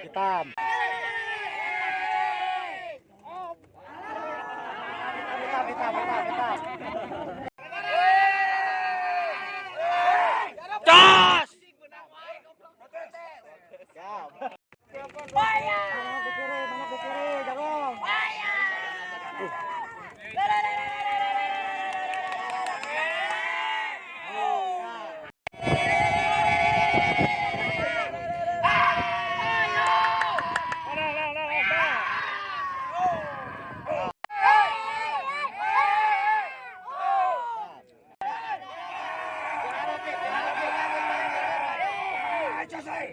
Hitam. Hitam, hitam, hitam, hitam. Jos. Siap. Mana ke kiri, mana ke kiri, jagung.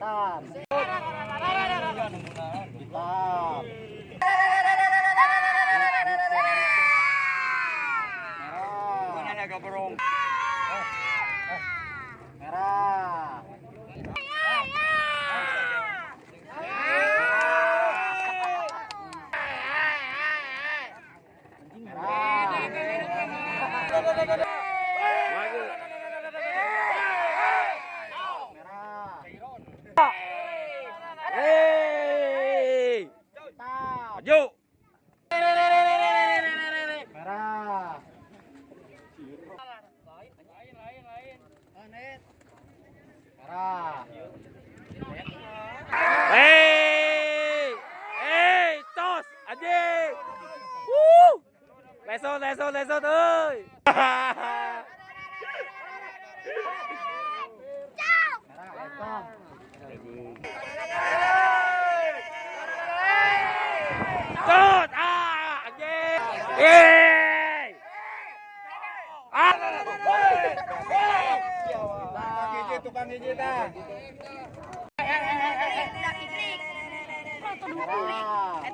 Hitam. Hitam. Merah. Merah. Merah. Merah. Hei. Hitam. Maju. Merah. Merah. Hei. Hei, tos anjing. Wuh. Lesot, lesot, lesot ơi. Merah, hitam. Tos. Ah, anjing. Hei. Ah. Tukang hiji, tukang hiji tah. Merah.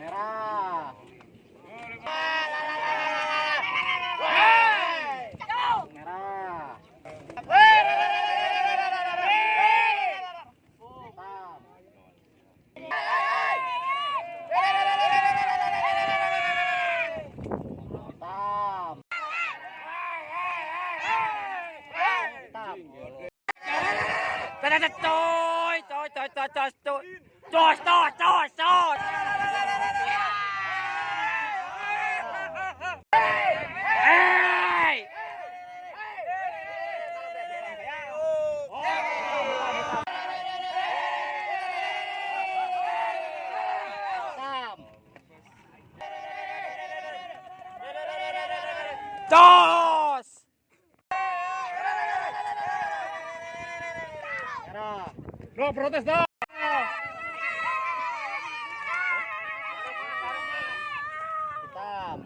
Merah. Merah. Hitam. Hitam. Hitam. Toy, toy, toy, toy, toy, toy. Tos, tos, tos, tos. Hei. Hitam. Tos. Merah. No, protes dong. Hitam.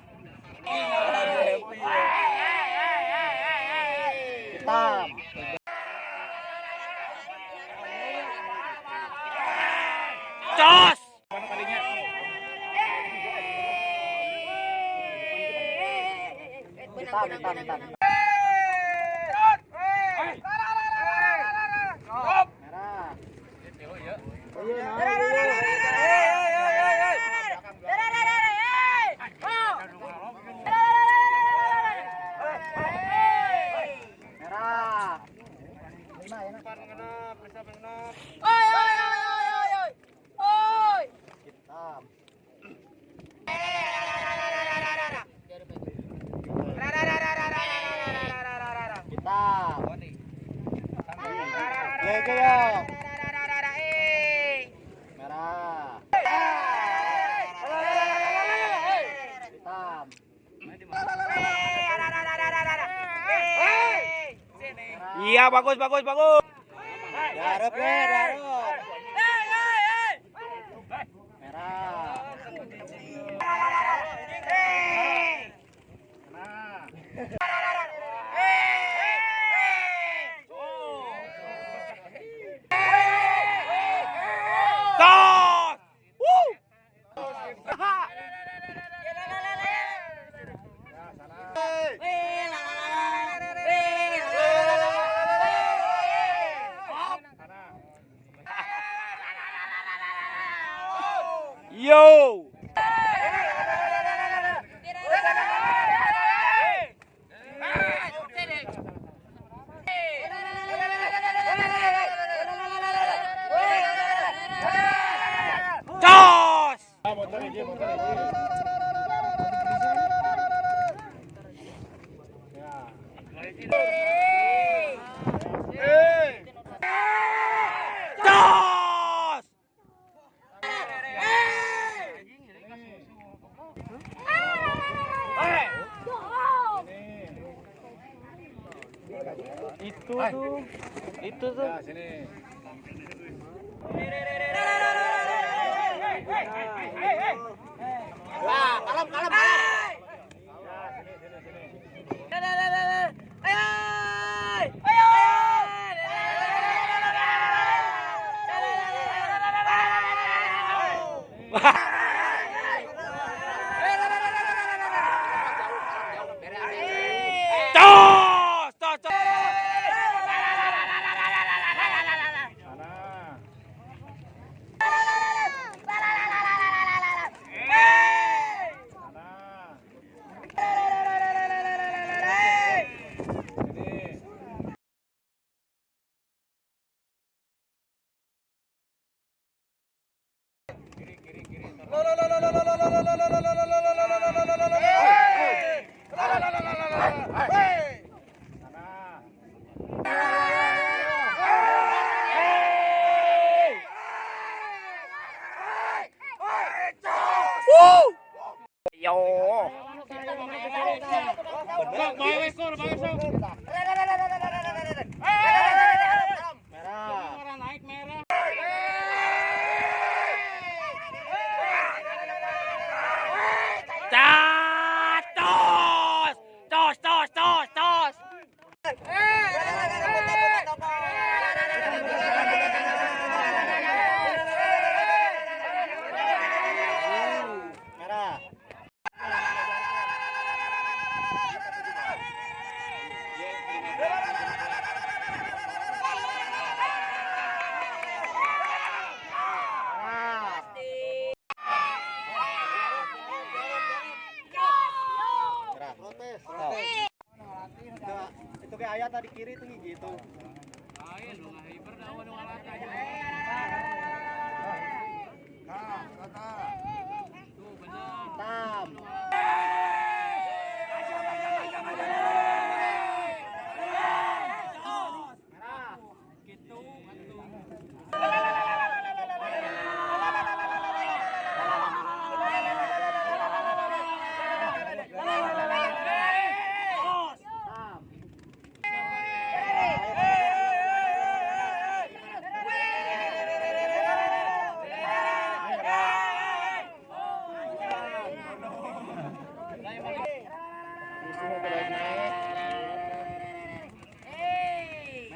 Hitam. Tos. Hitam, hitam, hitam. Merah. Merah. Hitam. Hitam. Oke, yo. Merah. Hitam. Iya, bagus, bagus, bagus. Garap le, garap. Merah. Tos. Wuh. Yo. Tos! Itu tuh. Ya, sini. Wah, kalem. Ya, sini. Tos! Tos! Tos! Sana. Sana. Sini. Sana. Yo. Tos! Tos, tos, tos, tos. Merah. Protes. Itu kayak ayat tadi kiri itu gitu. Hitam.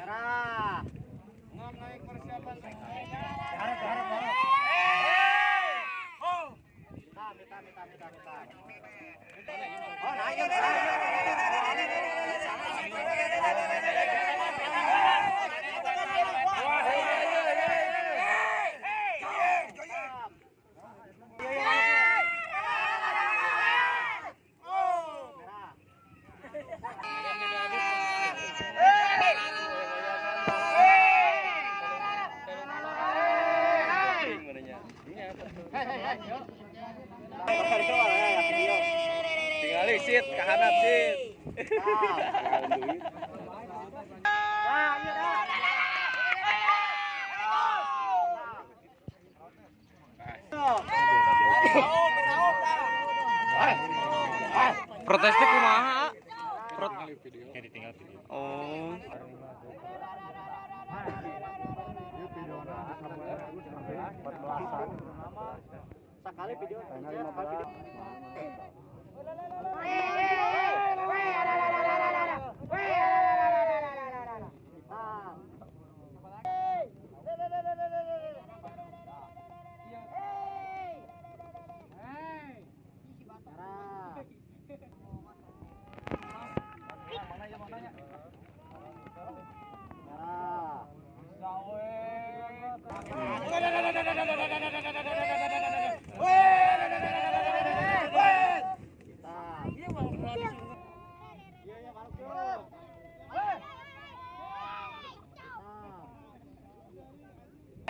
Merah. Hitam, hitam, hitam, hitam, hitam. Oh, naik, Tinggal sit kahanap sit. Protesnya kumaha? Oh. Sekali video, sekali video.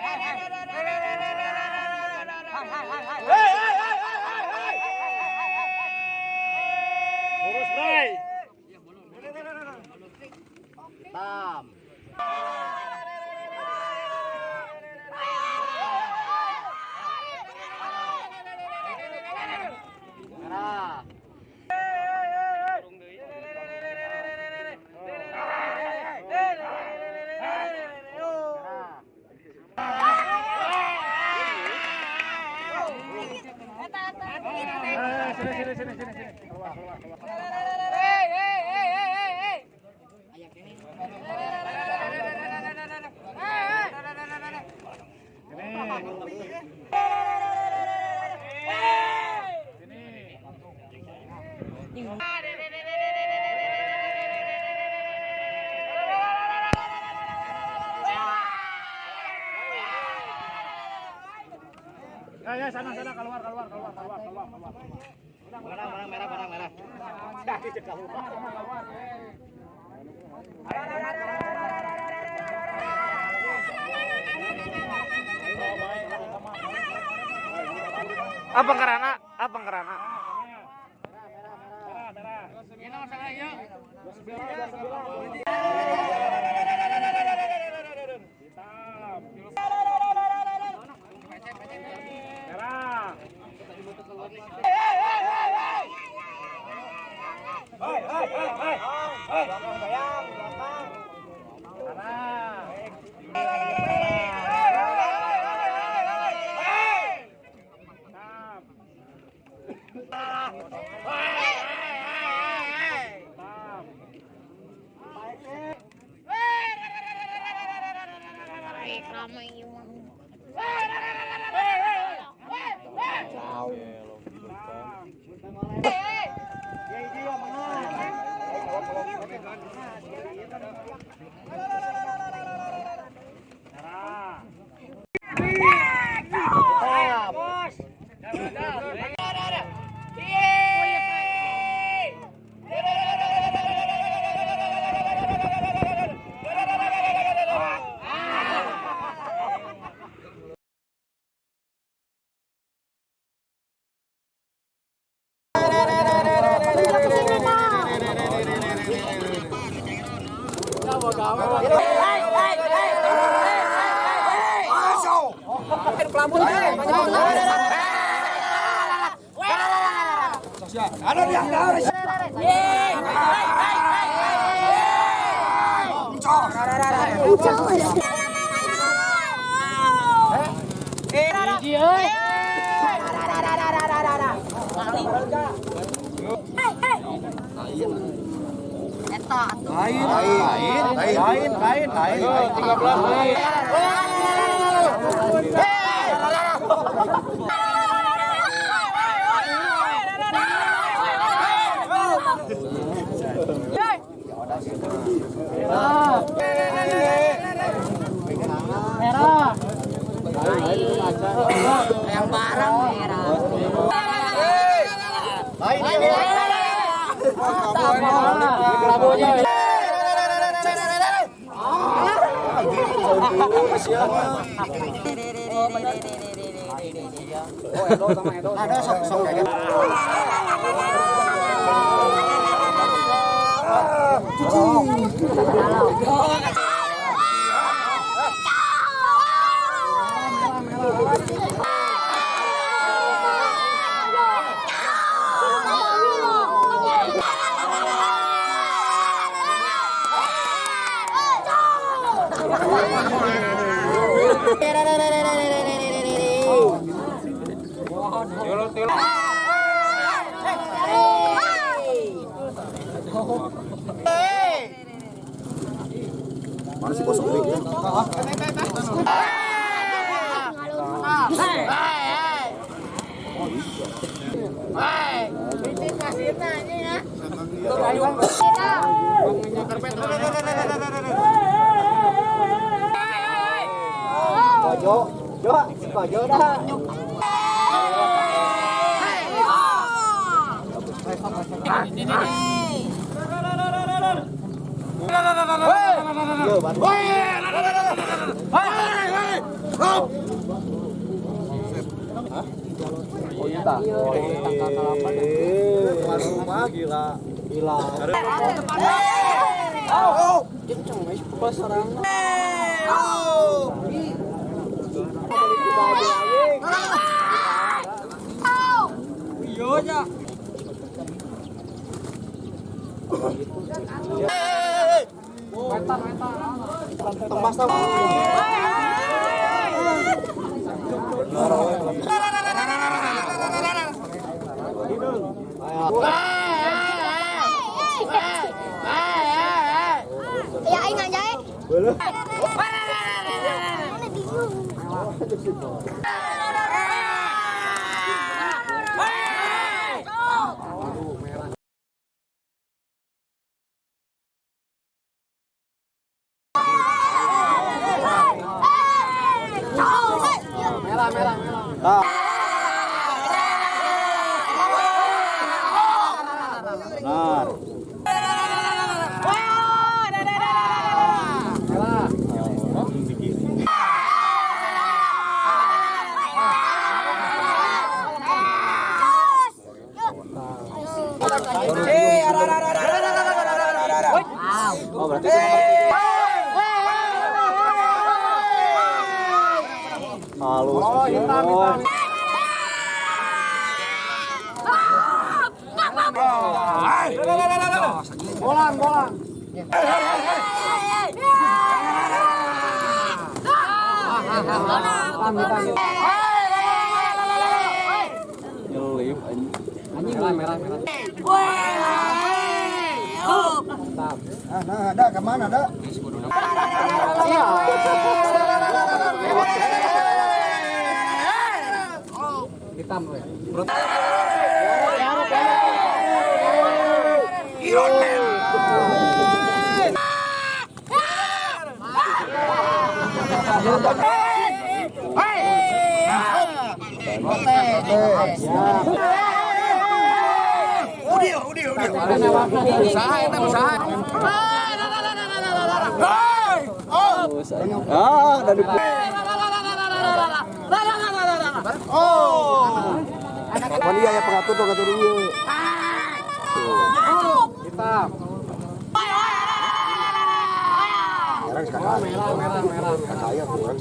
Hey, hey, hey, hey. Sini, sini, sini. Keluar, keluar, keluar. Hei, hei, hei, hei, hei. Sini. Sini. Ya, ya, sana, sana, keluar, keluar, keluar, keluar, keluar, keluar. Barang, barang merah, barang merah. Dah, dicegah. Keluar. Apa karana? Apa karana? Merah, merah. Hitam. Merah. Hai, hai, hai, hai. Hai. Kanan. Hitam. Hitam. Merah. Lain, lain, lain, lain. 13 lain. Yang barang merah. Mana sih kosong nih? Gila. Gila. Merah, merah, merah. Benar. Oh, berarti halus. Oh, hitam, hitam. Bolang, bolang. Nyelip anjing. Merah, merah, merah. Nah, ada kemana ada? Hitam ya. Iron Man. Udah, udah, udah. Usaha eta usaha. Ah, dari Oh. Kapan iya ya pengatur tuh ngatur ieu. Tuh. Hitam. Merah sekarang. Merah, merah, merah. Kakak kurang.